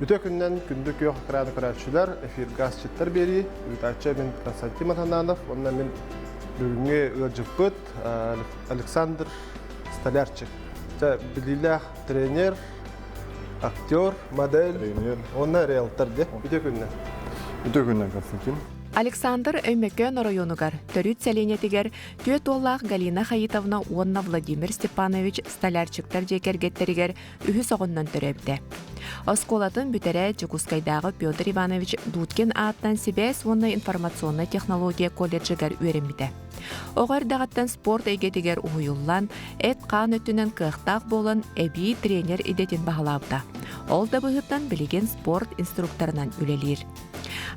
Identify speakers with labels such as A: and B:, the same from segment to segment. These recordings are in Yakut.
A: Үтө күннэн күндү күөх экраны көрөөччүлэр, эфиргэ асчыттар биэрии, ыытааччы мин Константин Матананов уонна мин бүгүҥҥү ыалдьыппыт Александр Столярчик. Дьэ, билиилээх тренер, актер, модель
B: Тренер.
A: уонна риэлтор диэ. Үтө күннэн.
B: Үтө күннэн, Константин.
C: Александр Өймөкөөн оройуонугар төрүт сэлиэнньэтигэр түөрт уоллаах Галина Хаитовна уонна Владимир Степанович Столярчиктар дьиэ кэргэттэригэр үһүс оҕоннон төрөөбүтэ. Оскуолатын бүтэрэ Дьокуускайдааҕы Петр Иванович Дудкин ааттан сибээс уонна информационнай технология колледжыгар үөрэммитэ. Оҕо эрдэҕиттэн спорт эйгэтигэр уһуйуллан, эт-хаан өттүнэн кыахтаах буолан эбии тренер идэтин баһылаабыта. Ол да быһыытынан билигин спорт инструкторынан үлэлиир.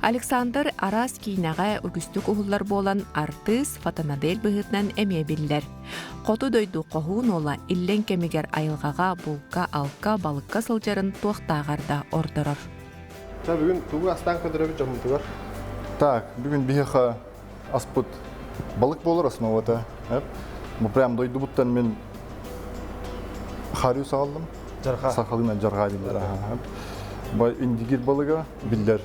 C: Александр араас киинэҕэ үгүстүк уһуллар буолан артыыс, фотомодель быһыытынан эмиэ биллэр. Хоту дойду хоһуун уола иллэҥ кэмигэр айылҕаҕа, булка-алка, балыкка сылдьарын туохтааҕар да ордорор.
A: Ча бүгүн тугу астаан көрдөрөбүт дьоммутугар?
B: Так, бүгүн биһиэхэ аспыт балык буолар основата. Бу прям дойдубуттан мин харю саҕаллым.
A: Жарха.
B: Сахалыынан жарҕаа дииллэр. Бу индигир балыга биллэр.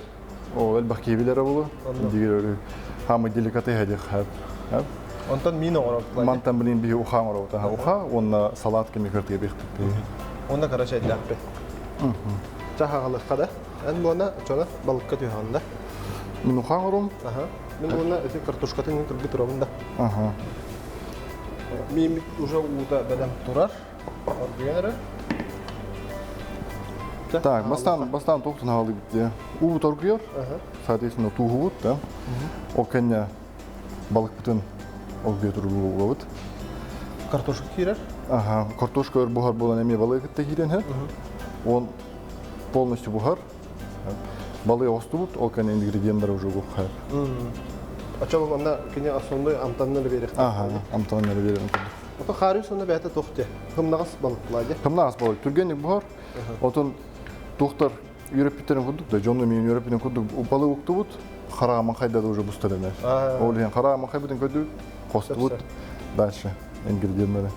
B: Ол элбэх киһи билэрэ буолуо. Индигир өрүү хаамый деликаты хэдих хэп.
A: Онтон мин оҥоробут.
B: Мантан билин биһи уха оҥоробут. Уха уонна салат кеми кыртыга биэхпит.
A: Онно кара чайдаахпыт. Чахаҕалыхха да. Эн буона чона балыкка түһэҕин да.
B: Мин уха оҥорум.
A: Аха. Мин уонна ити картошкатын мин кыргы турабын да.
B: Аха.
A: Мииммит уже уута бэлэм турар. Оргуйан эрэ.
B: Так, бастаан бастаан туохтан хаалыбыт дии. Уубут оргуйар. Соответственно, тууһубут да. Ол кэннэ балыкпытын оргуйа тургугабыт.
A: Картошка киирэр.
B: Ага, картошка өр буһар буолан эмиэ балыгы кытта киирэн иһэр. Он полностью буһар. Балыгы оҕустубут, ол кэннэ ингредиенттары уже угуохха.
A: Оччо онно кини основной амтанын эрэ биэриэхтээх.
B: Ага, амтанын эрэ биэрэн курдук.
A: Ото хаарыы сонно бэйэтэ туох диэ? Кымнаҕас балык дьэ.
B: Кымнаҕас балык түргэнник буһар. Отон туохтар үөрэппиттэрин курдук да дьону мин үөрэппитин курдук балык уктубут харааман хайда да уже бустар эмэр. Ол иһин харааман хайбытын көрдүбүт, хостубут. Дальше ингредиенттары.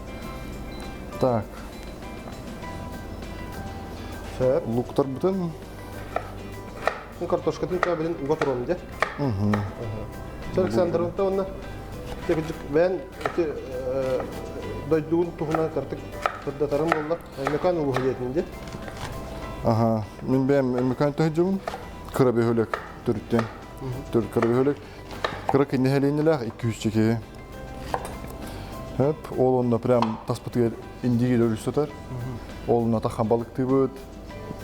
B: Так.
A: Сөп.
B: Луктарбытын
A: Картошкатын кабелин уга турам дьэ. Александровна уонна бэйэн ити дойдугун туһунан картык сырдатарым буолла. Өймөкөөн улууһа диэтин дии.
B: Аха, мин бэйэм Өймөкөөн төһүдьүбүн. Кыра бөһүөлэк төрүттэн. Төрүт кыра бөһүөлэк. Кыра нэһилиэнньэлээх 200 киһи. Хөп, ол онно прям таспытыгар Индигир өрүс сытар. Ол онно тахан балыктыыбыт,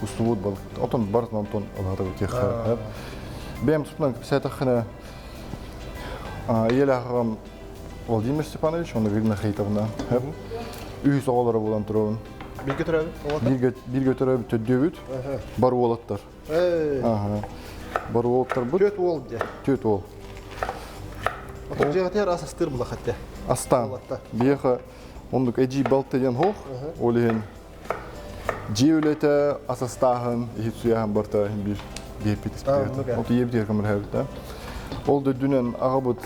B: устубут балык. Отон барытын онтон ылаатабыт тиэххэ. Бэйэм туспунан кэпсээтэххинэ, ийэлээх аҕам Владимир Степанович уонна Галина Хейтовна үһүс оҕолоро буолан турабын.
A: Бииргэ төрөөбүт
B: Бииргэ, бииргэ төрөөбүт төрдүөбүт. Бар уолаттар. Аха. Бар уолаттарбыт.
A: Түөрт уол дьэ.
B: Түөрт уол.
A: Отон дьиэҕитигэр ас астыыр булахат дьэ.
B: Астаан. Биэхэ оннук эдьиий балта диэн хоох. Ол иһин Дьиэ үлэтэ, ас астааһын, иһит суйааһын барыта биир биэппит испиэт. Ол ийэбит көмөлөһөбүт да. Ол да үрдүнэн аҕабыт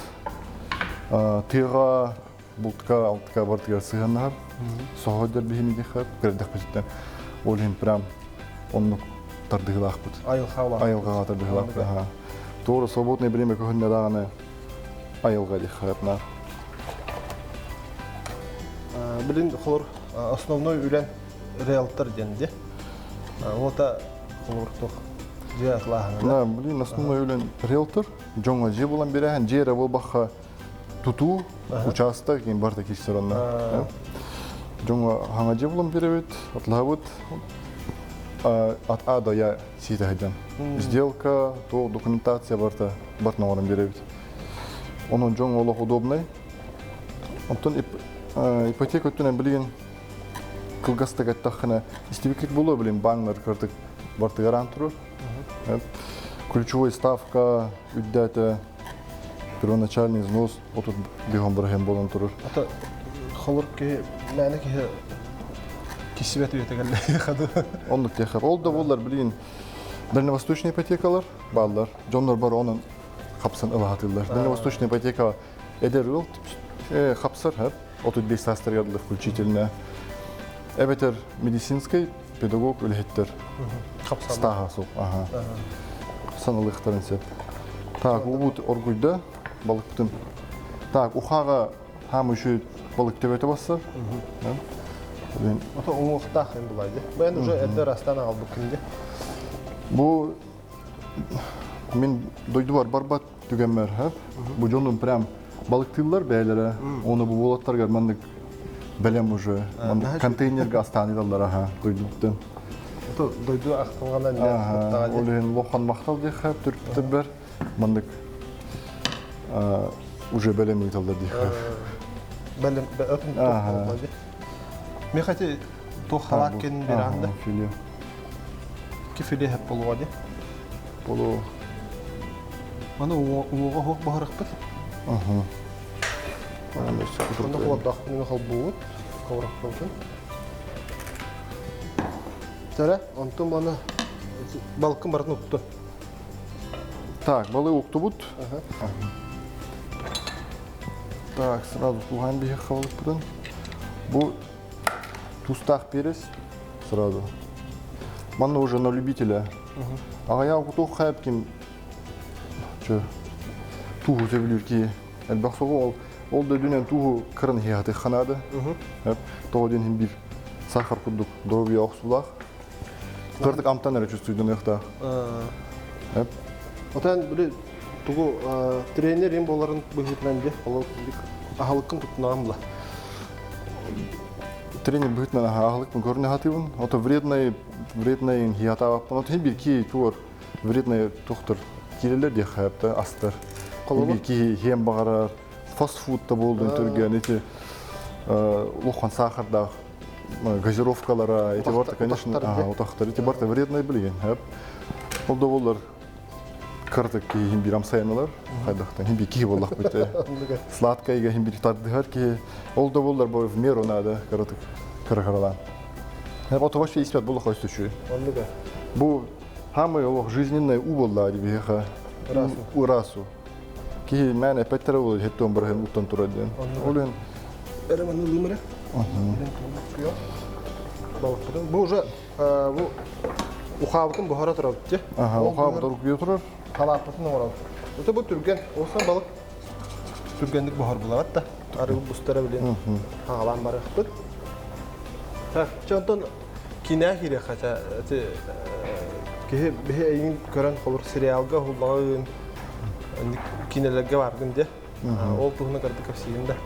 B: тыаҕа, бултка, алтыка барытыгар сыһыаннаһар. Соһо биһини диэхэ, көрдөкпүтүттэн. Ол иһин прям оннук тардыһыылаахпыт.
A: Айылҕаҕа
B: Айылҕаҕа тардыһыылаахпыт. Туора свободное время көһүннэ даҕаны айылҕа диэххэ наар.
A: Билин холор основной үлэн риэлтор диэн дии. Уота холобур туох дьиэ атлааһына.
B: Да, блин, основной үлэн риэлтор. Дьоҥҥо дьиэ булан бирэһэн, дьиэ эрэ буолбахха тутуу, учаастак ким барыта киирсэр онно. Дьоҥҥо хаҥа дьиэ булан бирэбит, атлаһабыт. От А до Я сиитэ сылдьан. Сделка, туох документация барыта барытын оҥорон биэрэбит. Онон дьоҥ олох удобнай. Онтон ипотека өттүнэн билигин кылгастык эттэххинэ истибиккит буолуо билин бааннар кырдык бартыгараан турар. Ключевой ставка үрдээтэ первоначальный взнос 35 бырыһыан буолан турар.
A: Ата холур киһи мээнэ киһи киссибэт үйэтэ кэллэ хаду.
B: Оннук диэхэ. Ол да буоллар билигин дальневосточный ипотекалар бааллар. Дьоннор бары онон хапсан ылаһатыыллар. Дальневосточный ипотека эдэр ыал хапсар 35 саастарыгар включительно. Эбэтэр медицинскэй педагог үлэһиттэр. Стаха суох. Аха. Саналыктарын сөп. Так, уубут оргуйда балыктын. Так, ухаға хам үші балык төбөтө бассар.
A: Ото уҥуохтаах эн булайды. Бу эн уже эрдэ растан аҕалбыккын дии.
B: Бу мин дойдубар барбат түгэммэр хөп. Бу дьонум прям балыктыыллар бэйэлэрэ. Оны бу буолаттаргар маннык бэлэм уже контейнерга астаан ыыталлар аха дойдубуттан.
A: Ото дойду ахтылҕана
B: Ол иһин лохан махтал диэххэ түрпүттэрбэр маннык уже бэлэм ыыталлар диэххэ.
A: Бэлэм өтүн туох Мен хотя туох халаат кэнин бераанда.
B: Филе.
A: Ки филе хеп болуға ди.
B: Болу.
A: Маны уоға хоқ баһарықпыт.
B: Ага.
A: Онно хуордахпын холбуут, коврахпытын. Тара, онтон маны балкын барын укту.
B: Так, балы уктубут. Так, сразу туһан биһи халыппытын. Бу тустаах перец сразу. Манна уже на любителя. Аҕайа кутуох хайап ким тууһу сөбүлүүр киһи элбэх соҕу ол ол да дүнэн тууһу кырын хиһатых ханаады. Тоҕо диэн иһин биир сахар курдук доруобуйа охсуулаах. Кырдык амтан эрэ чувствуйданыахтаах.
A: Отан били тугу тренер им боларын быһыытынан дьэ ол аһылыккын туттунаҕын була.
B: Тренер быһыытынан аһылыкпын көрүнэ хатыыбын. Ото вредный вредный хиатаабаппын. Ото бир ки туор вредный тухтар киирэлэр диэххэ астар. Бир киһи хиэн баҕарар фастфуд да буолдун түргэн ити улахан сахардаах газировкалара эти барта, конечно, утахтар эти барта вредный билген. Ол да боллар кырдык киһин бир амсайаналар хайдахтан хин би киһи боллах бите сладкайга хин бир тардыһар киһи ол да боллар бу в меру надо кырдык кырыхаралаан. Ото вообще испят боллах өстүчү. Бу хамы олох жизненный у болла дибиха урасу. Киһи мэн эпеттере болу хеттон барахын уттан турар диэн. Ол эн
A: Эреманы лымыры. Бу уже бу ухаабытын буһара турабыт дии.
B: Аха, ухаабыт оргуйа турар.
A: Халааппытын оҥоробут. Это бу түргэн, олсан балык түргэнник буһар булабат да. Арыы бустара билин хаалаан барыахпыт. Так, чонтон кинээ киириэххэ киһи биһи эйигин көрөн холур сериалга уһуллаҕын киинэлэргэ бааргын дии. Ол туһунан кырдык кэпсиигин да.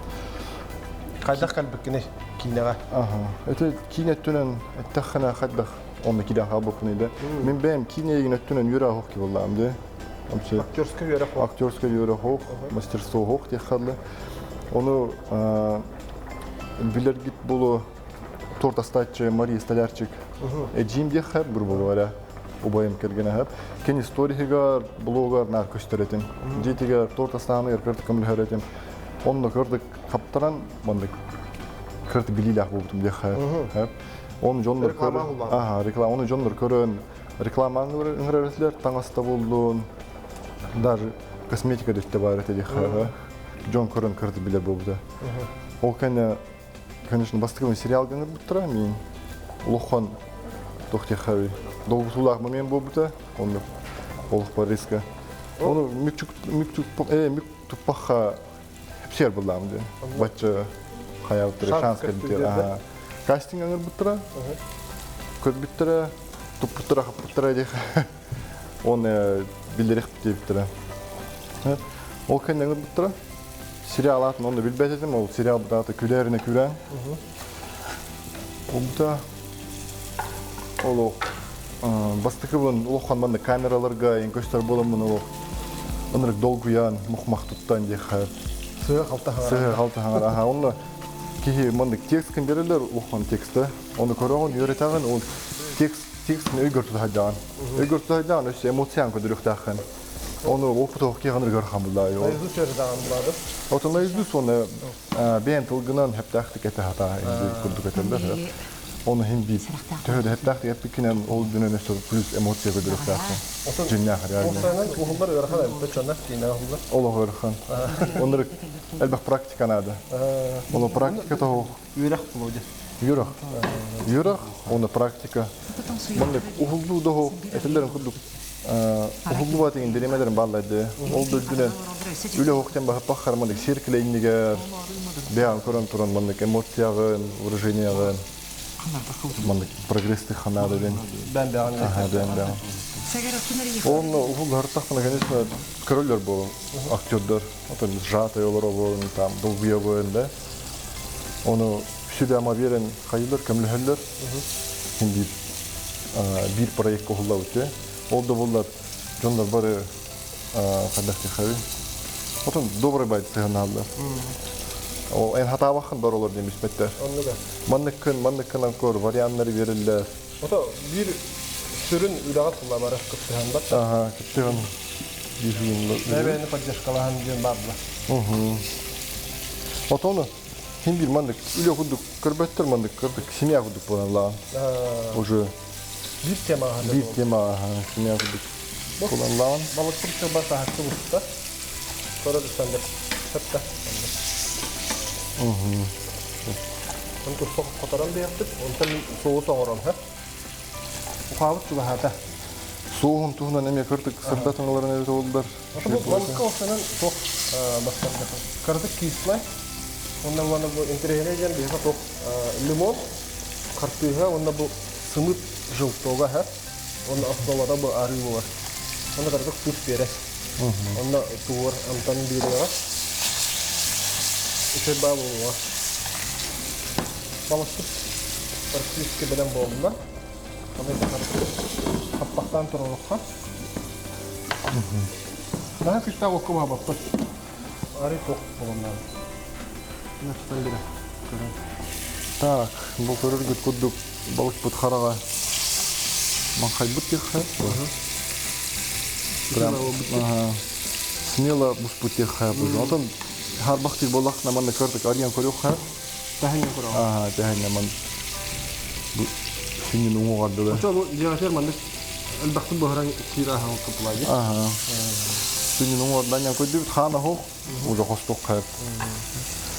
A: Хайдах кэлбиккиний киинэҕэ?
B: Аха. Это киинэ өттүнэн эттэххинэ хайдах онно киирэн хаалбыппыный да. Мин бэйэм киинэ эйигин өттүнэн үөрэ оһох ки буоллаҕым дии.
A: Актерскай үөрэх хоох.
B: Актерскай үөрэх хоох, мастерство хоох диэх хаалла. Ону билэргит болу торт астааччы Мария Столярчик эдьиим диэххэ, грубо говоря, убайым кэргэнэ аһап. Кини историһыгар, блогар наар көстөр этим. Дьиэтигэр торт астааныгар кырдык көмөлөһөр этим. Онно кырдык хаптаран маннык кырдык билиилээх буолбутум диэххэ. Оны дьоннор
A: көрөн,
B: аха, реклама, оны дьоннор көрөн реклама ыҥырар этилэр, таҥас да буоллун, даже косметика да баар этэ диэххэ. Дьон көрөн кырдык билэр буолбута. Ол кэннэ конечно, бастакы сериалга ыҥырбыттара мин улахан туох диэххэ долгутуулаах момент буолбута оннук олох риска ону мүкчүк мүк мүк туппахха хепсиэр буллаам диэн бачча хайаабыттара шанс кэлбитигэр кастинг ыҥырбыттара көрбүттэрэ туппуттара хаппыттара диэх он биллэриэхпит диэбиттэрэ ол кэннэ ыҥырбыттара сериал аатын онно билбэт этим ол сериал бытаата күлээринэ күрээн Онто олох бастакыбын улахан манна камераларга эн көстөр буоламмын олох ынырык долгуйан мухмах туттан диэххэ
A: Сыа халта
B: сыа халта хаҥар аха онно киһи маннык текст берелер улахан текстэ оны көрөҕүн үөрэтэҕин ол текст текстин өйгөр тутаһайдаҕын өйгөр тутаһайдаҕын өссө эмоциян көдөрүөхтааххын Оны опыт киһи көрхан буллаа.
A: Наизусть үөрэтэҕин булаады.
B: Ото наизусть оны бэйэн тылгынан хэптээхтик этэ хатаа курдук этэллэр. Оны хин биир төһө хэптээхтик эппиккинэн ол дүнэн өссө плюс эмоция көдөрүөхтээххин. Дьиннээх реально.
A: Осанан уһуллар ыарахан эбит чонна киинэ уһуллар.
B: Олох ыарахан. Оннук элбэх практика надо. Оло практика того
A: Үөрэх булуу дии.
B: Үөрэх. Үөрэх, уонна практика. Маннык уһуллуу доһу этэллэрин курдук уһуллубат иҥин бириэмэлэрин баалларды. Ол да үрдүнэн үлэ уһуктан баһыппах маннык сиркилэ иннигэр бэйэҕин көрөн туран маннык эмоцияҕын, выраженияҕын маннык прогрессты ханаада ден.
A: Бэн бэҕин.
B: Аха, бэн бэҕин. Онно уһулларыттахпына, конечно, көрөллөр бу актердар. Отон сжатый олоробун, там долгуйабын, да. Ону сүбэ-ама биэрэн хайылар, көмөлөһөллөр. Син биир биир проектка уһуллабыт. Ол да буоллар дьоннор бары хайдах диэххэ Отон добрый байт сыһынааллар. Ол эн хатаабаххын бар олор диэн биспэттэр.
A: Оннуга.
B: Манныккын, манныккынан көр, варианнары бериллэр.
A: Ото биир сүрүн үлэҕэ тула бары кыттыһан бар.
B: Аха, кыттыһан биир
A: Бэйэни поддержкалаһан диэн баалла.
B: Отону хин бир маннык үлэ курдук көрбөттөр маннык кырдык семья курдук буолан уже
A: биир тема
B: биир тема семья курдук буолан
A: Балыктыр чорба саһарчы буста. Көрө Александр. Сатта. Он туспа хоторон диэхпит, онтон соус оҥорон, ха? Ухаабыт чугаһаата.
B: Соуһун туһунан эмиэ кырдык сырдатан ыларын эбит олдар.
A: Бу балыкка осанан туох бастарда. Кырдык кислай. Онно уонна бу интэриэһинэй диэн биһиэхэ туох лимон, хартыыһа уонна бу сымыт желтога ха. Онно основата бу арыы буолар. Онно кырдык туус биэрэр. Онно туор амтан биэриэҕэ. Үчүгэй баа буолуоҕа. Балыкпыт практически бэлэм буолла. Аны хаппахтаан туруорукка. Наһаа күүстээх окко баабаппыт. Арый туох буолуннаан. Начтан бирэ. Көрөн.
B: Так, бу көрөргүт курдук балыкпыт хараҕа маҥхайбыт диэххэ. Прям смело буспут диэххэ. Отон харбах диир буоллаххына манна көрдүк арыйан көрүөххэ.
A: Тэһэҥҥэ көрөҕүн.
B: Ааха, тэһэҥҥэ ман бу сүнньүн уҥуоҕар дылы.
A: Очо бу дьиэҕитигэр маннык элбэхтик буһаран сиир ааһан куппулаайы.
B: Ааха. Сүнньүн уҥуордан көрдүбүт хаана хоох уже хостук хайат.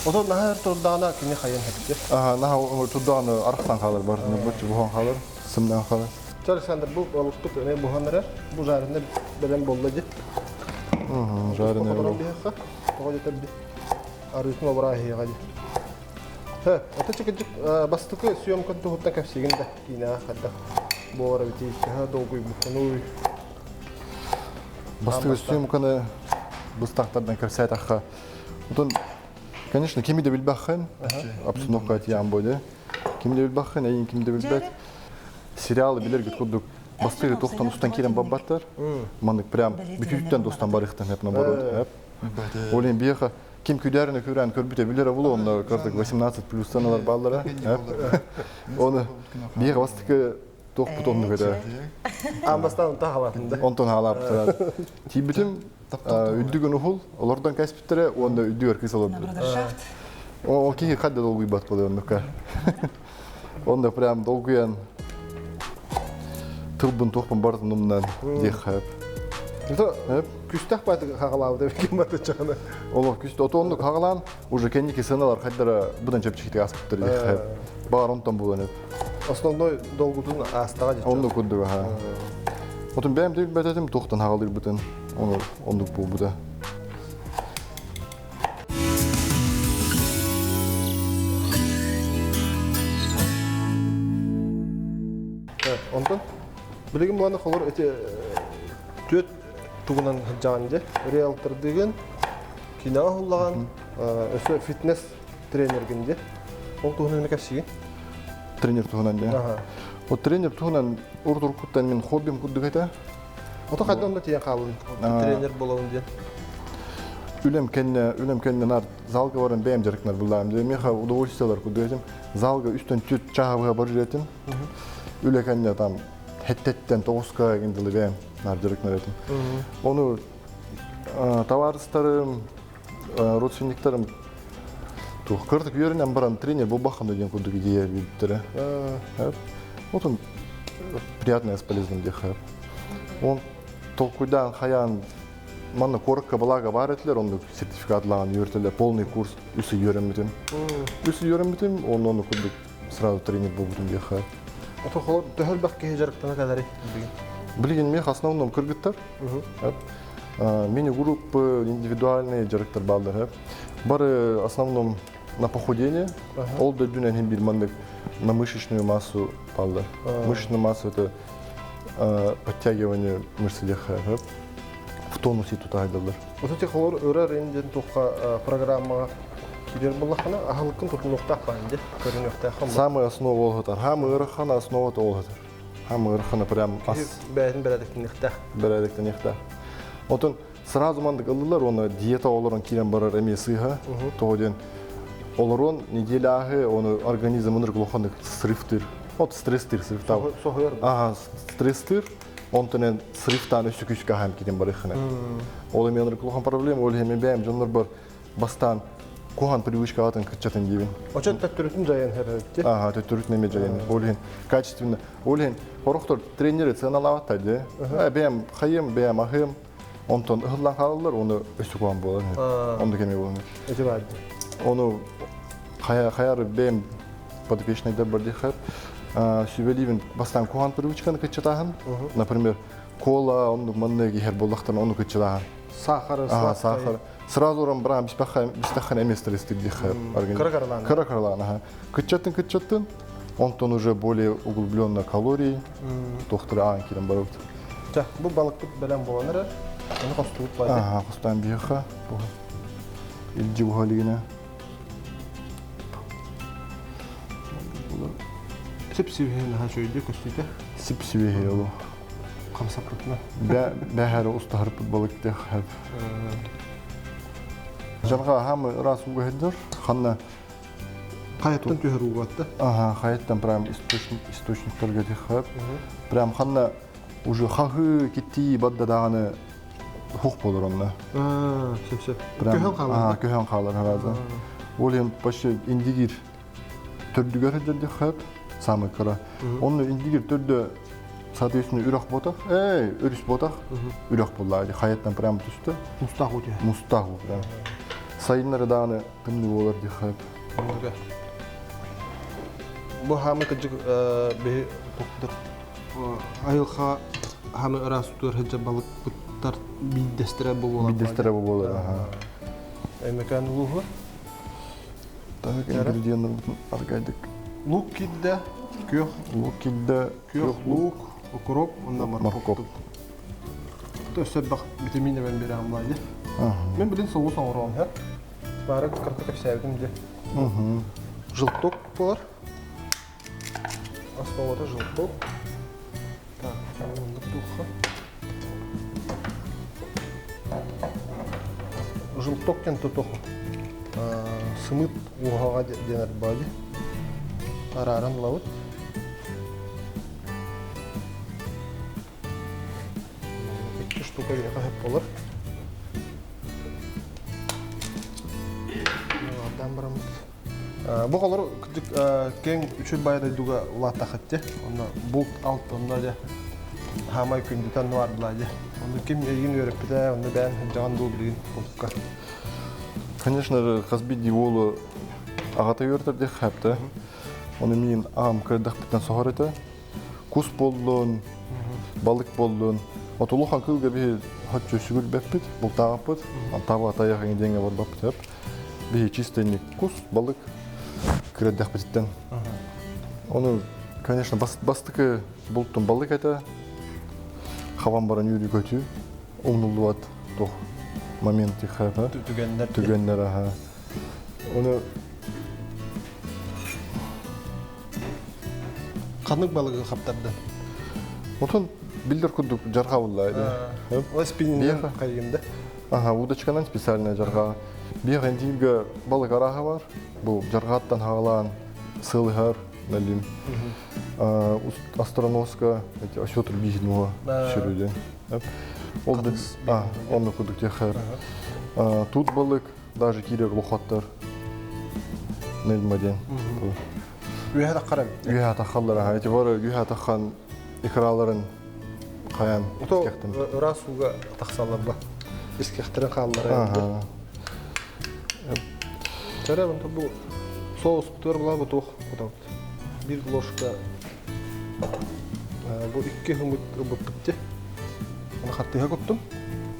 A: Отон наһаа өр турдаҕына кини хайан хэпти.
B: Аха, наһаа турдаҕына арахсан хаалар бар, боччу буһан хаалар, сымнаан хаалар.
A: Чэ, Александр, бу балыкпыт эмиэ буһан эрэр. Бу жареный бэлэм буолла дии.
B: Жареный
A: Хоторон биһиэхэ. Тоҕо диэтэр арыытын обраа иһиэҕэ дии. Хэ, ото чыкыдьык бастакы съемкан туһуттан кэпсиигин да киинэҕэ хайдах буолар эбитий, төһө долгуйбуккунуй?
B: Бастакы съемканы быстахтардан кэпсээтэххэ, отон, конечно, кими да билбэххин, обстановка тиийэн буоле. Кими да билбэххин, эйин ким да билбэт. Сериалы билэргит курдук бастыгы тохтон устан киирэн барбаттар. Маннык прям бүтүүттэн достан барыхтан хеп наоборот. Ол биэхэ ким күдээрин күрэн көрбүтэ билэрэ булу онно кырдык 18 плюстан алар бааллара. Оны биэхэ бастыкы туохпут оннук этэ.
A: Аан бастаан онтон хаалаатын да.
B: Онтон хаалаабыттара. Тиийбитим үрдүгүн уһул, олордон кэспиттэрэ уонна үрдүгэр кыыс олорбут. Ол киһи хадда долгуйбат буолуо оннукка. Онно прям долгуйан тылбын туохпун барытын умнан диэххэ.
A: Күстэх бааты хагалаабыт эбит баты
B: Олох күстэ ото оннук хагалаан уже кэнники сыаналар хайдара быдан чэпчэкитик ааспыттар диэххэ. Баар онтон булан эп.
A: Основной долгутун аастаҕа дьэ.
B: Оннук курдук аха. Отун бэйэм да билбэт этим туохтан хагалыырбытын. Ону оннук буолбута.
A: Онтон билигин буолан холор эти түөт тугунан сылдьаҕын дьэ риэлтордыгын киинэҕэ уһуллаҕын өссө фитнес тренергин дьэ ол туһунан эмэ кэпсиигин
B: Тренер туһунан дьэ. Вот тренер туһунан урут-уруккуттан мин хоббим курдук этэ.
A: Ото хайдах онно тиийэн хааллын тренер буолабын диэн.
B: Үлэм кэннэ, үлэм кэннэ нар залга баран бэйэм дьарыктанар буллаам. Миэхэ удовольствиелар курдук этим. Залга үстэн түт чааһы барыр этим. Үлэ кэннэ там хеттеттен тоҕуска дылы бэйэм нар дьарыктанар этим. Ону товарыстарым, родственниктарым туох кырдык үөрэнэн баран тренер буолбаххын диэн курдук идея биэрбиттэрэ. Вот он приятное с полезным диэхэ. Он толкуйдаан хайаан манна куоракка балаага баар этилэр, оннук сертификатлаан үөртэлэр, полный курс үс ый үөрэммитим. Үс ый үөрэммитим, онно онну курдук. сразу тренер буолбутум диэхэ.
A: Ото холор төһө элбэх киһи дьарыктана кэлэрий билигин?
B: Билигин миэхэ основном кыргыттар. Мини-группы, индивидуальные дьарыктар бааллар. Бары основном на похудение. Ол да үрдүнэн иһин биир маннык на мышечную массу бааллар. Мышечную массу это подтягивание мышцы диэхэ. В тонусе тутаһайдаллар.
A: Ото техолор өрөр инден туохха программаҕа киирэр буоллаххына аһылыккын тутунуохтаах баан дии көрүнүөхтээх.
B: Самая основа ол сытар. Хам ыарахан основа ол сытар. Хам ыарахана прям ас.
A: Бэйэтин бэрээдэктэниэхтээх.
B: Бэрээдэктэниэхтээх. Отон сразу мандык ыллылар уонна диета олорон киирэн барар эмиэ сыыһа. Тоҕо диэн олорон неделя ааһы оны организм ынырык улаханнык срывтыыр. Вот стресстыыр срывтаабыт.
A: Соһуйар.
B: Ага, стресстыыр. Онтон эн срывтаан өссө күүскэ аһаан киирэн барыаххына. Ол эмиэ ынырык улахан проблема, ол иһин бэйэм дьоннор бар бастаан куһаҕан привычкаҕытын кыччатын диибин.
A: Очон төттөрүтүн дьайан иһэр
B: Ага, төттөрүтүн эмиэ дьайан. Ол иһин качественно. Ол иһин хорохтор тренеры сыаналаабаттар дии. Бэйэм хайым, бэйэм аһым. Онтон ыһыллан хаалаллар, оны өссө куһаҕан буолар. Оннук эмиэ буолар.
A: Эти бар.
B: Ону хайар бэйэм подопечныйдар бар диэхэр. Сүбэлиибин бастаан куһаҕан привычканы кыччатааһын. Например, кола, оннук маннык иһэр буоллахтарына ону кыччатааһын.
A: Сахар,
B: сахар. Сразу уран баран бистаххан эмиэ стресстик диэхэ.
A: Кыра кыралаан.
B: Кыра кыралаан, аха. Кыччаттын кыччаттын, онтон уже более углубленно калорий, тохтура аан кирен барыбыт.
A: Ча, бу балыкпыт бэлэм буолан эрэр. Оны хостубут байды.
B: Аха, хостаан биһиэхэ. Илдьи буһалигина.
A: Сип-сибиһин наһаа үчүгэйдик көстүүтэ.
B: Сип-сибиһи олу.
A: Хамсаппытына.
B: Бэһэри устаһарпыт балык диэх Жарга хамы ырас угахыдыр. Ханна
A: Хайаттан түһэр уугатта.
B: Ага, хайаттан прям источник источниктарга тихап. Прям ханна уже хахы китти бадда даҕаны хух болор онно.
A: Сөп сөп. Көһөн хаалар.
B: Көһөн хаалар хараза. Ол hem почти индигир төрдүгэр сылдьар самый кыра. Онно индигир төрдө соответственно үрэх ботах, эй, өрүс ботах, үрэх булла. Хайаттан прямо түстө.
A: Мустаах уу түһэ.
B: Мустаах уу прям. Сайыннары даҕаны тымныы буолар диэхэ.
A: Бу хаамы кыдьык биһи туктар айылха хаамы ыраас тутуар сылдьар балыкпыттар биирдэстэрэ буолар.
B: Биирдэстэрэ буолар, аха.
A: Өймөкөөн улууһу.
B: Так, ингредиеннэрбитин аргайдык.
A: Лук киирдэ, күөх.
B: Лук киирдэ,
A: күөх лук, укроп, уонна моркоп. Өссө элбэх витамин эбэн биэрэҕим баайы. Мен билин соус оҥоруом иһэр. Баары кырта кэпсээбитим дии. Желток буолар. Основата желток. Так, оннук туохха. Желток диэн тутух сымыт уоһаҕа диэн баайы. Арааран ылабыт. Икки штука биһиэхэ сөп буолар. Ардаан бараммыт. Бу холор киэҥ үчүгэй баай дойдуга улааттахыт дьэ. Онно булт алт онно дьэ хаамай күндүтэ онно баар дьэ. Онно ким эйигин үөрэппитэ, онно бэйэн сылдьаҕын дуу билигин бултка.
B: Конечно же, хас биирдии уолу аҕата үөрэтэр диэххэ сөп Ону миин аҕам кырдахпыттан соһор этэ. Кус буоллун, балык буоллун. Вот улахан кыылга биһи хаччы сүгүрбэппит, бултаабаппыт. Таба тайах диэҥҥэ барбаппыт сөп. Биһи чисто кус, балык кырадахпытыттан. Ону, конечно, бастакы бултун балык этэ. Хабан баран үөрүү көтүү. Умнуллубат туох момент тихэ.
A: Түгэннэр.
B: Түгэннэр, аха. Ону
A: Ханнык балыгы хаптардын?
B: Отон биллэр курдук жарга булла.
A: Ол спиннинг хайыгында?
B: Ага, удочканан специальная жарга. Биэх энтииргэ балык арааһа бар. Бу жаргааттан хагалаан сылыһар, налим. Остроноска, эти осетр биһинуга сүрүден. Ол да, онно курдук техэр. Тут балык, даже киирэр лохоттор Нельма диэн.
A: Үөһэ таххар эбит.
B: Үөһэ таххаллар аха. Эти бары үөһэ таххан икраларын хайан
A: Ото ыраас ууга тахсаллар ба. Искэхтэрин хааллара. Чара бу соус бутуар була бу туох кутабыт. Биир ложка бу икки хымыт ылбыппыт. Аны хартыыһа куттум.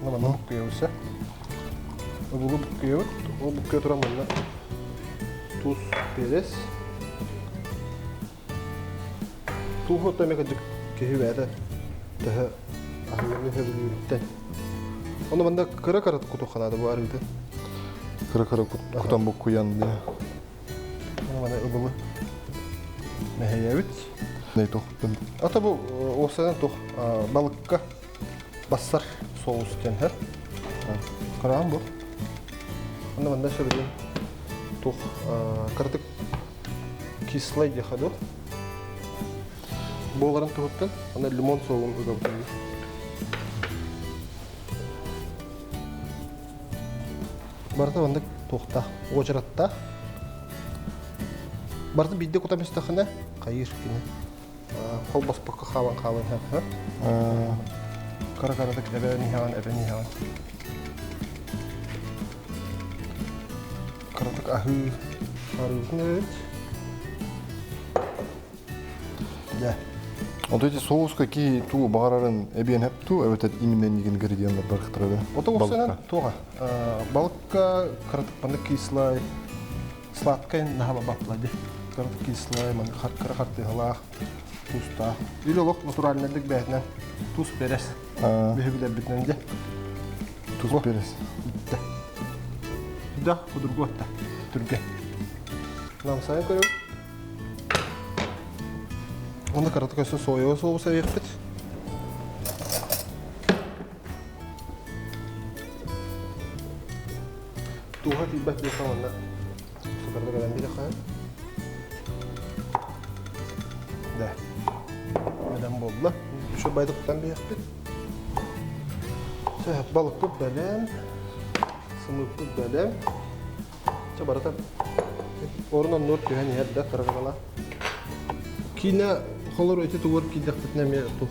A: Аны манна буккуйабыт. Ыбылы буккуйабыт. Ол буккуйа туран манна туус, перец. Тууһу оттон эмиэ кырдьык киһи бэйэтэ төһө аһыырын сөбүлүүрүттэн. Ону манна кыра-кыра кутуохха наада бу арыытын.
B: Кыра-кыра кутан буккуйан дии.
A: Ону маны ыбылы мэһэйэбит.
B: Ней тохтун.
A: Ата бу уопсайынан туох балыкка бассар соус диэн һэр. Кыраан бу. Онно манна сөбүлүүн туох кыратык кислай диэхэ дуо? Буоларын туһуттан аны лимон суогун ыгабытын. Барыта маннык туохтаах, уочараттаах. Барыта биирдэ кутан истэххинэ хайыыр кини. Холбоспокко хаалан хаалан иһэр. Кыра-кыратык эбэн иһэҕин, эбэн иһэҕин. Кыратык аһыы арыытын эбэбит. Дьэ.
B: Онто ити соуска киһи туу баҕарарын эбиэн эп туу эбэтэр именно ингредиеннар барыхтара
A: Ото уопсайынан туоҕа балыкка кыратык маннык кислай сладкай наһаа баппла ди кыратык кислай маннык кыра хартыыһалаах туустаах или олох натуральнайдык бэйэтинэн туус перес биһи билэрбитинэн дьэ
B: Туус перес.
A: Бүттэ. Да, судургу атта. Түргэн. Намсайан көрөбүт. Онно кыратык өссө соевый соус эбиэхпит. Тууһа тиийбэт диэххэ уонна сытарда кэлэн биэрэххэ. Да. Бэлэм буолла. Үчүгэй байдык кутан биэхпит. Сөп, балыкпыт бэлэм, сымыыппыт бэлэм. Чэ, барыта орун оннугар түһэн иһэр да кыра-кыралаах. Киинэ холор ити тугар киирдэхпитинэ эмиэ тух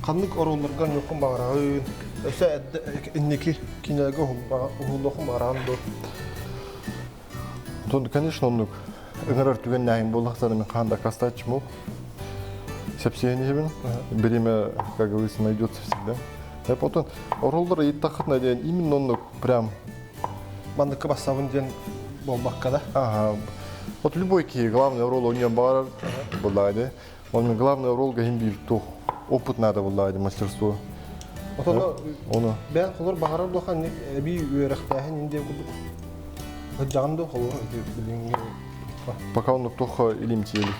A: ханнык оруолларга оонньуоххун баҕараҕын? Өссө эрдэ инники киинэлэргэ уһуллуоххун баҕараҕын дуо?
B: Онтон, конечно, оннук ыҥырар түгэннээһин буоллахтарына мин хаһан да аккаастааччым ол. Сэпсиэһин иһэбин. Время, как говорится, найдется всегда. Я потом оруоллар ыйыттаххытына диэн именно оннук прям
A: Манныкка бассабын диэн буолбакка да.
B: Ага. Вот любой киһи главный роль оонньуон баҕарар буоллаҕа дии. Он главный ролга иһин биир туох опыт надо буоллаҕа дии мастерство.
A: Отоно
B: Ону
A: бэйэн холор баҕарар буолхан эбии үөрэхтээһин ин диэн курдук сылдьаҕын дуо холор ити билиҥҥи
B: пока оннук туох илим тиэлик.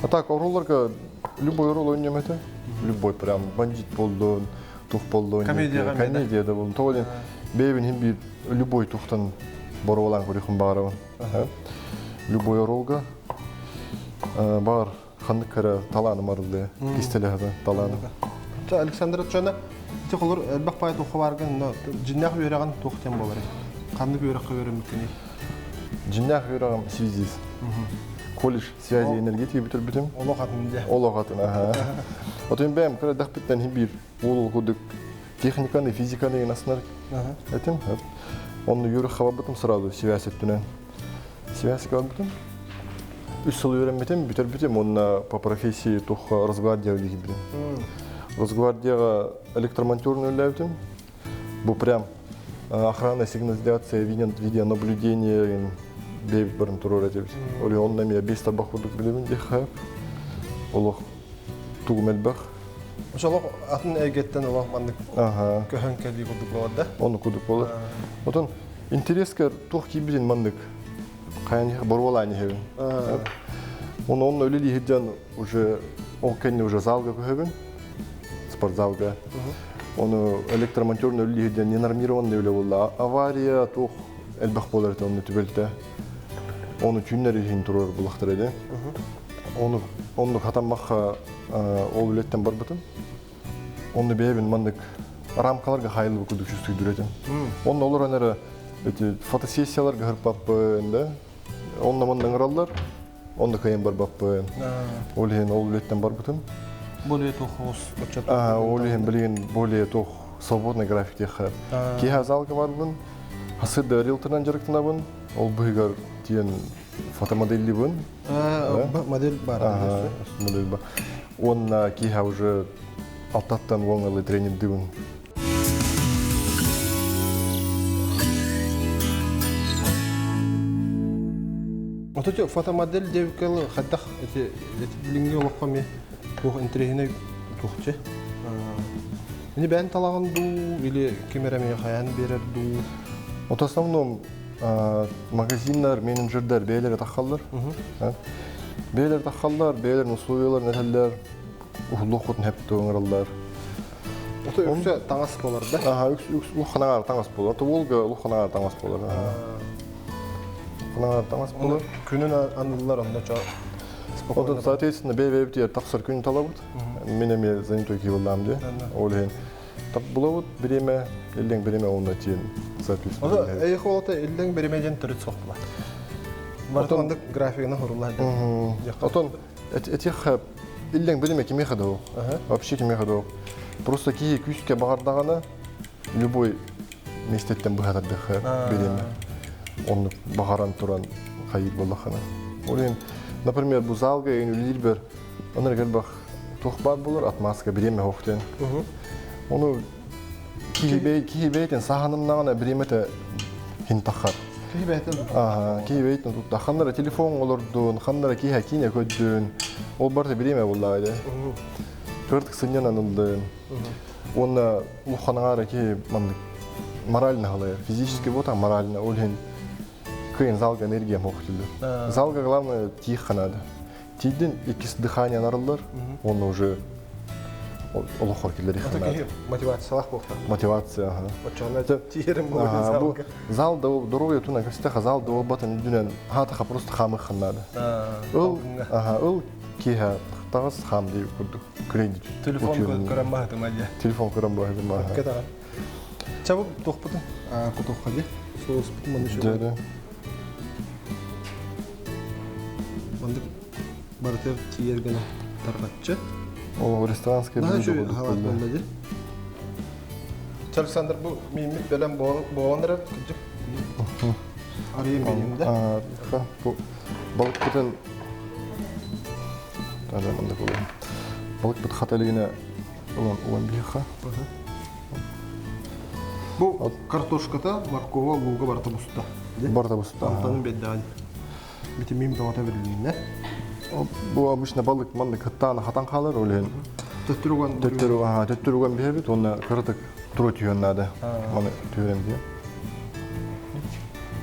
B: А так оруолларга любой роль оонньуом этэ. Любой прям бандит боллун, тух боллун.
A: Комедияҕа
B: Комедия да боллун. Тоҕо диэн бэйэбин иһин биир любой тухтан боруолаан көрүөхүн баҕарабын. Любой оруолга баар ханнык эрэ талааным арыллыа, кистэлэһэ талааным.
A: Александр Чона, ити холор элбэх пай туохха бааргын, но дьиннээх үөрэҕин туох диэн буоларый? Ханнык үөрэххэ үөрэммиккиний?
B: Дьиннээх үөрэҕим связист. Колледж связи энергетики бүтэрбитим.
A: Олох атын дьэ.
B: Олох атын, аха. Отон бэйэм кыра эрдэхпиттэн биир уол курдук техниканы, физиканы аснар этим. Онно үөрэх хабарбытым сразу связь өттүнэн. Связь барбытым. Үс сыл үөрэммитим, бүтэрбитим уонна по профессии туох Росгвардия үлэлиирбитим. Росгвардияҕа электромонтерун үлэлээбитим. Бу прям охрана, сигнализация, видеонаблюдение бэйбит барын туруор этибит. Ол онно эмиэ биэс тарбах курдук билэбин диэххэ. Олох тугум элбэх.
A: Ошолох атын эйгэттэн олох маннык көһөн кэлии курдук буолар да?
B: Ону курдук буолар. Отон интерескер туох киирбитин маннык хайан боруолаан иһэбин. Оны онно үлэлии сылдьан уже ол кэннэ уже залга көһөбүн, спортзалга. Оны электромонтерный үлэлии сылдьан ненормированный үлэ буолла. Авария туох элбэх буолар этэ онно түбэлтэ. Оны түүннэр иһин турар булахтар эди. Оны оннук хатаммахха ол үлэттэн барбытым. Онно бэйэбин маннык рамкаларга хайылыбы курдук чувствуйдур этим. Онно олорон эрэ эти фотосессияларга хырпаппын да. Онно манна ыҥыраллар, онно кыайан барбаппын. Ол иһин ол үлэттэн барбытым.
A: Более туох оччот.
B: Ол иһин билигин более туох свободный график диэххэ. Киэһэ залга барбын, хасыр да риэлторынан дьарыктанабын. Ол быһыгар тиэн Фотомоделлибын.
A: Модель бар.
B: Ага, модель бар. Уонна киһа уже алтаттан уоҥалы тренердибин.
A: Ото фотомодель девкалы хайдах эти билиҥҥи олоххо ми туох интэриэһинэй туохчу Мини бэйэн талаҕын дуу или ким эрэ эмиэ хайаан биэрэр дуу?
B: Вот в основном магазиннар, менеджердер бэйэлэрэ таххаллар. Бэйэлэрэ таххаллар, бэйэлэрин условияларын этэллэр, уһуллуоххутун хэптүү ыҥыраллар.
A: Ото үксэ таҥас буолар да?
B: Аха, үкс үкс улаханаҕар таҥас буолар. То Волга улаханаҕар таҥас буолар. Улаханаҕар таҥас буолар.
A: Күнүн аныллар онно чо
B: Отон, соответственно, бэйэ-бэйэбитигэр тахсар күн талабыт. Мин эмиэ занятой киһи дии. Ол иһин тап булабыт бириэмэ, иллэҥ бириэмэ уонна тиэн соответственно.
A: Ото эйэх олото иллэҥ бириэмэ диэн төрүт суох була. Барыта оннук графигынан хоруллар.
B: Отон этих иллэҥ бириэмэ кимиэхэ да Вообще кимиэхэ да Просто киһи күүскэ баҕардаҕына любой миэстэттэн быһа тардыахха бириэмэ. Оннук баҕаран туран хайыыр буоллаххына. Ол иһин, например, бу залга эн үлэлиирбэр онно элбэх туох баар буолар отмазка бириэмэ суох диэн. Ону киһи бэйэтин саһанымнаҕына бириэмэтэ хин таххар.
A: Киһи бэйэтин
B: Киһи бэйэтин тутта. Ханнара телефон олордун, ханнара киһи киинэ көрдүн. Ол барыта бириэмэ буоллаҕа дии. Кырдык сынньанан ыллын. Уонна улаханаҕар киһи маннык морально халайар. Физически вот а морально. Ол иһин кыйын залга энергия мох тилер. Залга главное тихо надо. Тиийдин иккис дыхание арыллар, уонна уже олоххор киллэр
A: надо. Мотивациялаах буолта.
B: Мотивация, ага.
A: Оччоҕуна тиэрим буолар
B: Зал да здоровье туна көстеха зал да болбатын үдүнэн хаатаха просто хаамыххан надо. Ыл, ага, ыл киһа тагыс хаам дии курдук. Күрейди.
A: Телефон көрөн баһытыма дии.
B: Телефон көрөн баһытыма.
A: Кетаҕан. Чабы туохпутун кутуохха дии. Соуспутун манны
B: Дьэ,
A: Мандык барыта тиийэр гына тарҕаччы.
B: Ол ресторанская
A: блюдо халат буолла дии. Александр бу мииммит бэлэм буолан эрэр кырдьык. Арыйын бириим да.
B: Бу балыкпытын мандык улан. Балыкпыт хата илигинэ улан улан биһиэхэ.
A: Бу картошката, моркова, лууга барыта буста.
B: Барыта буста.
A: Амтанын бэрдэҕин. Витамин бөҕөтө бэрилиннэ.
B: Бу обычно балык маннык хаттаана хатан хаалар, ол иһин
A: төттөрүгэн
B: төттөрүгэн төттөрүгэн биһэбит уонна кыратык тура түһүөн наада. Маны түһэрэн диэн.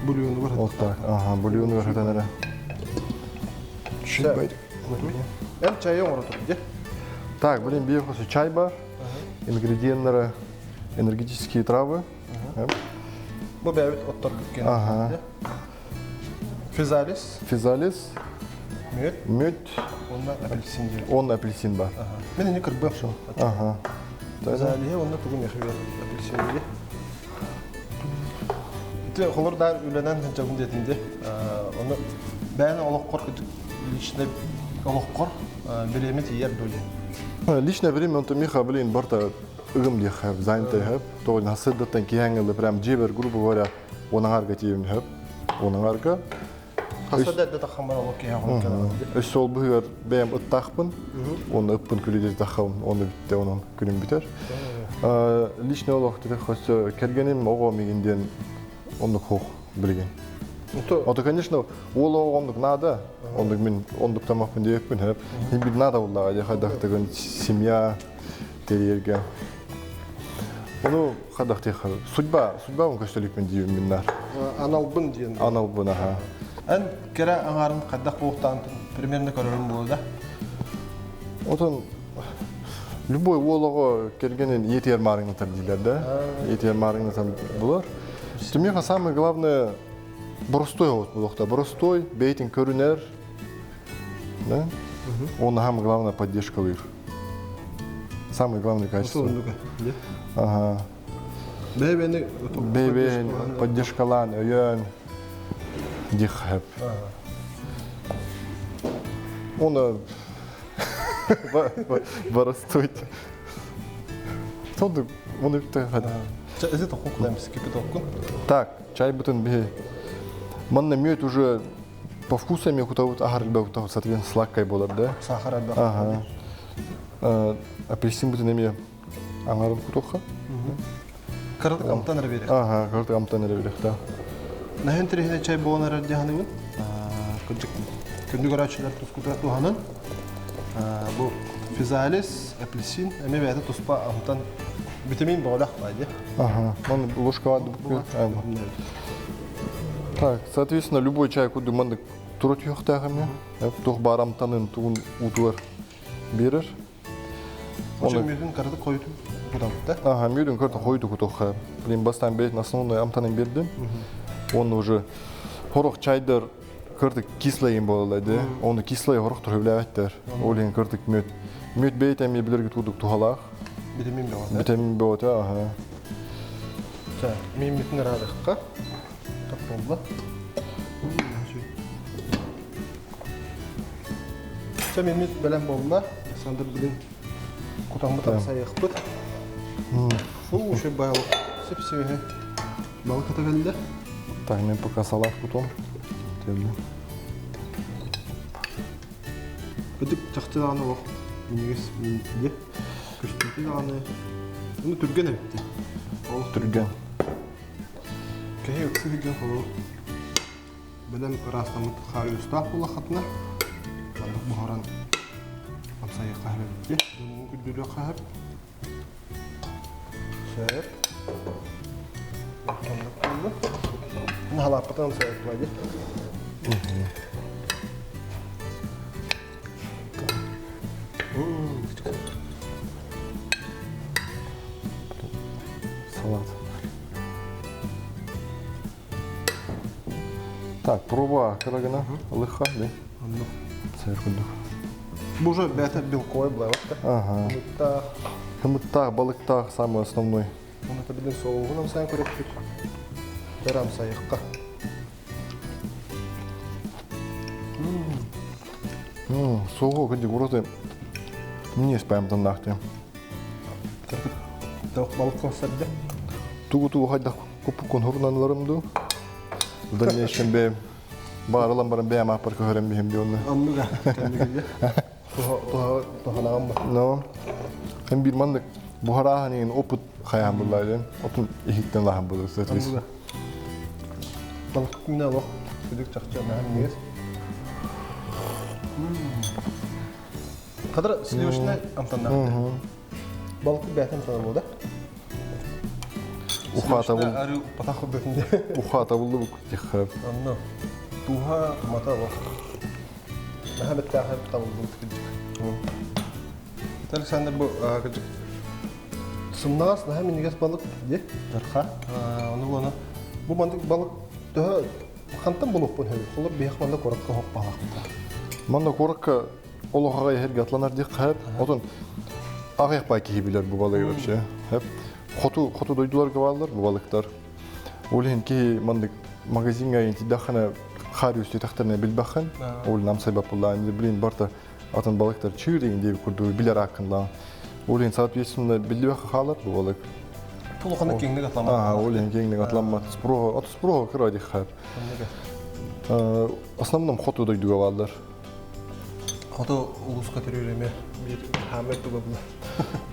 A: Бульону бар.
B: Вот так. Ага, бульону бар хатан эрэ. Чуть
A: Эн чайы оҥоротор дии.
B: Так, блин, биир чай бар. Ингредиенттары энергетические травы.
A: Бу бэйэбит отторбут кэн.
B: Ага.
A: Физалис.
B: Физалис.
A: Мүөт.
B: Мүөт.
A: Онна апельсин диир.
B: Онна апельсин бар.
A: Мен ини кырбыам шо.
B: Ага.
A: Физалиһи онна тугун яхы апельсин диир. Ити холор дар үлэнэн жабын диэтинди. Оны бэйэн олохкор личный олохкор бириэмэ тиийэр дуо диэн.
B: Личное время онто миха блин барта ыгым диэхэ занятый хэп. То насыддаттан киһэҥҥэ прям дьиэбэр грубо говоря уонаңарга тиийэбин хэп. Уонаңарга
A: Хаса да тахамар олох киһи
B: Өссө ол быһыгар бэйэм ыттаахпын, уонна ыппын күлүдүр таххабын, уонна бүтте онон күнүм бүтэр. Личный олох өссө кэргэним оҕо мигин диэн оннук хуох билигин. Ото, конечно, уол оҕо оннук надо, оннук мин оннук тамахпын диэппин хэп. Бир надо буллаҕа дии хайдахтыгын семья терьерге. Ону хайдахтыха судьба, судьба он көстөлүкпүн диибин миннар.
A: Аналбын диэн.
B: Аналбын, аха.
A: Эн кэрэ аҥаарын хайдах буолуохтаан примерно көрөрүм буолла да?
B: Отон любой уол оҕо кэргэнин ийэтигэр маарыҥнатар дииллэр да. Ийэтигэр маарыҥнатар булар. Миэхэ самое главное боростой оҕус буолуохта. Боростой, бэйэтин көрүнэр, да? Он самое главное поддержкалыыр. Самое главное качество. Ага.
A: Бэйбэни
B: Бэйбэни поддержкалаан, өйөөн диххэп. Оны боростуйт. Сонды оны бітті
A: Эзи тоққун кулаймыз кипи тоққун.
B: Так, чай бүтін бе. Манна мүөт уже По вкусу эми кутабыт ахар элбэх кутабыт сатыгын сладкай болар да.
A: Сахар элбэх.
B: Ага. Апельсин бутун эми аңарын кутуха.
A: Кыратык амтан эрэ биэрэх.
B: Ага, кыратык амтан эрэ биэрэх да.
A: Наһын тириһинэ чай буолан эрэр дьаһаныбын. Кырдьык күндү көрөөччүлэр тускута туһанан бу физалис, апельсин эми бэйэтэ туспа амтан витамин бөҕөлөх баайдьа.
B: Ага, он ложка Так, соответственно, любой чай курдук маннык тура түһүөхтээх эмиэ. Туох баар амтанын тугун уутугар биэрэр.
A: Оны мүөтүн кыратык хойутун кутабыт
B: Ага, мүөтүн кыратык хойуту кутуохха. Блин, бастаан бэйэтин основной амтанын бердим. Он уже хорох чайдар кыртык кислайын буолалар да. Оны кислай хорох төрөбүлээбэттэр. Ол иһин кыртык мүөт. Мүөт бэйэтэ эмиэ билэргэ курдук туһалаах.
A: Витамин бөҕөтө.
B: Витамин бөҕөтө, аха.
A: Ча, мииммитин ыраадахха. Топ буолла. Ча, мииммит бэлэм буолла. Александр билин кутаммыт амсайыахпыт. Фу, уже балык. Сип-сибиһи. Балык ата кэллэ.
B: Так, мен пока салат кутом.
A: Кырдьык чахчы даҕаны олох минньигэс миин көстүүтэ даҕаны уну түргэн эбит дии.
B: Олох түргэн.
A: Киһи үксү сылдьан холобур бэлэм ыраастаммыт хаайыыстаах буоллаххытына маннык буһаран амсайыахха эбит дии. Дьонун күндүлүөххэ сөп. Сөп. Маннык буолла. Наһалааппытын амсайыахха дии.
B: Салат. Так, проба кырагына лыха, да?
A: Оннук.
B: Сэр курдук.
A: Бу уже бэйэтэ белковай былайбат да.
B: Ага.
A: Хымыттаах.
B: Хымыттаах, балыктаах самый основной.
A: Оны табилин соуһун амсайан көрөппүт. Бэр амсайыкка.
B: Суоҕу кырдьык ураты не спаямтаннаахтыы.
A: Балык сэрдэ.
B: Тугу-тугу хайдах куппуккун хурнаналарым дуу? В дальнейшем бэйэм баарылан баран бэйэм ааппар көһөрөн биһим диэн.
A: Оннуга кэннигиле. Туһанаҕым ба.
B: Но hem bir маннык буһарааһын иһин опыт хайаан буллаа Отун иһиттен лаһан булur
A: Оннуга. Балык күнэ олох күдүк чахчы наһаа минньигэс. Хадыр сливочный амтаннаах. Балык бэйэтэ амтанар буолда.
B: Ухата бул.
A: Арыы патах курдук
B: Ухата булду тихэ.
A: Онно. Туһа тумата олох. Наһаа бэттээхэ табыллыбыт кырдьык. Александр бу кырдьык сымнаҕас наһаа минньигэс балык дии дьарха. Ону буолана бу маннык балык төһө хантан булуохпун сөбүй? Холор биһиэх манна куоракка оһох баалаахпыт.
B: Манна куоракка олох аҕай иһэргэ атланар диэх хэп. Отон аҕыйах бай киһи билэр бу балыгы вообще. Хэп. Хоту хоту дойдуларга бааллар бу балыктар. Ол иһин киһи маннык магазиҥҥа интидаххана хаар үстүтэхтэринэ билбэххин. Ол намсайбап буллаан блин барта атын балыктар чыыр деген диэби курдук билэр ааккынлаан. Ол иһин соответственно биллибэххэ хаалар бу балык.
A: Тулуханы киҥник атламмат.
B: Аа, ол иһин киҥник атламмат. Спрога, от спрога кыра диххэр. Основном хоту дойдуга бааллар.
A: Хоту улууска төрүүр эмиэ биир хаамай туга була.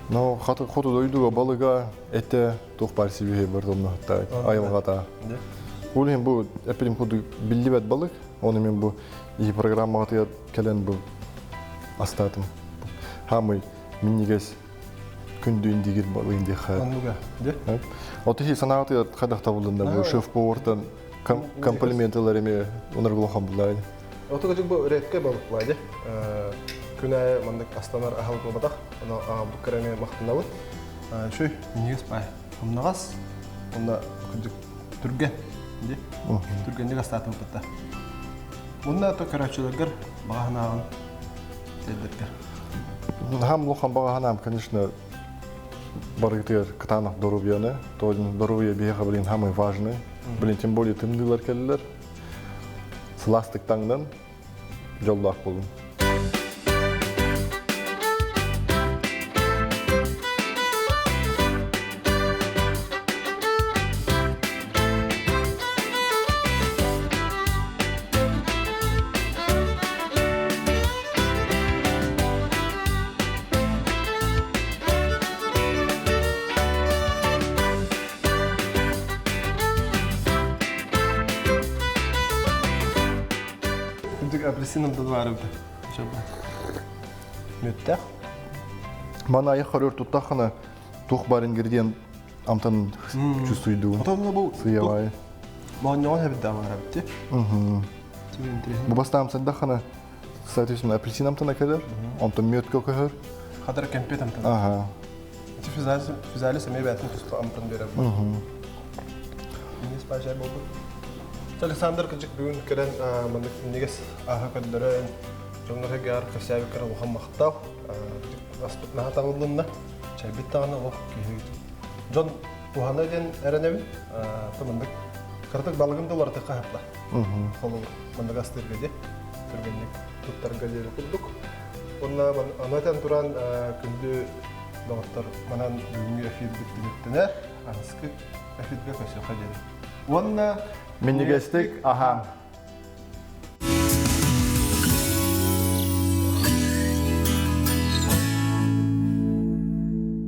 B: Но хоту хоту дойдуга балыга этэ туох баар сибиһи бартоннаһытта айылҕата. Ол иһин бу эппитим курдук биллибэт балык. Оны мен бу и программаҕытыгар кэлэн бу астаатым. Хаамый минньигэс күндү индигир балыгын диэххэ.
A: Оннуга, дьэ.
B: От иһи санаатыгар хайдах табылынна бу шеф-повартан комплиментылар эми унаргылахан буллар.
A: Оту кыжык бу редкэ балык була дьэ. Күн аайы маннык астанар аһылык буолбатах. Ону аҕалбыт кэрэми махтанабыт. Шүй, минньигэс баай. Умнаҕас, онно кырдьык түргэн. Дьэ. Түргэнник астаатыбыт Уонна то көрөөччүлэргэр баҕа санааҕын тиэрдэргэр.
B: Хам улахан баҕа санаам, конечно, барыгытыгар кытаанах доруобуйаны, то здоровье биһиэхэ блин самый важный. Блин, тем более тымныылар кэллилэр. Сылаастык таҥнан, дьоллоох буолун.
A: Кырдьык апельсин амтана баар эбит. Мүөттээх.
B: Маны айах көрөр туттаххына туох бар ингредиент амтан чувствуйдугун.
A: Отон бу
B: Сыявай.
A: Моонньоҕон хэбидда баар эбит.
B: Бу бастаан сандаххына соответственно апельсин амтана кэлэр, онтон мүөткө көһөр.
A: Хатар кэмпиэт амтана.
B: Ага.
A: Ити физалис эмиэ бээтин туспа амтан биэрэр. Минньигэс баажай буолбут. Александр кырдьык бүгүн кэлэн маннык минньигэс ааһа көрдөрөн дьоҥҥор-сэргэҕэр кэпсээбиккэр улахан махтал. Аспыт наһаа табыллынна. Чайбыт даҕаны олох киһи дьон туһана диэн эрэнэбин. Маннык кыратык балыгын да уларытыахха хапла. Холобур, маннык астыырга диэ, түргэнник туттарга диэри курдук. Уонна аны этэн туран күндү доҕоттор манан бүгүҥҥү эфирбит түмүктэнэр. Аныскы эфиргэ көрсүөххэ диэри. Уонна
B: Минньигэстик аһаан.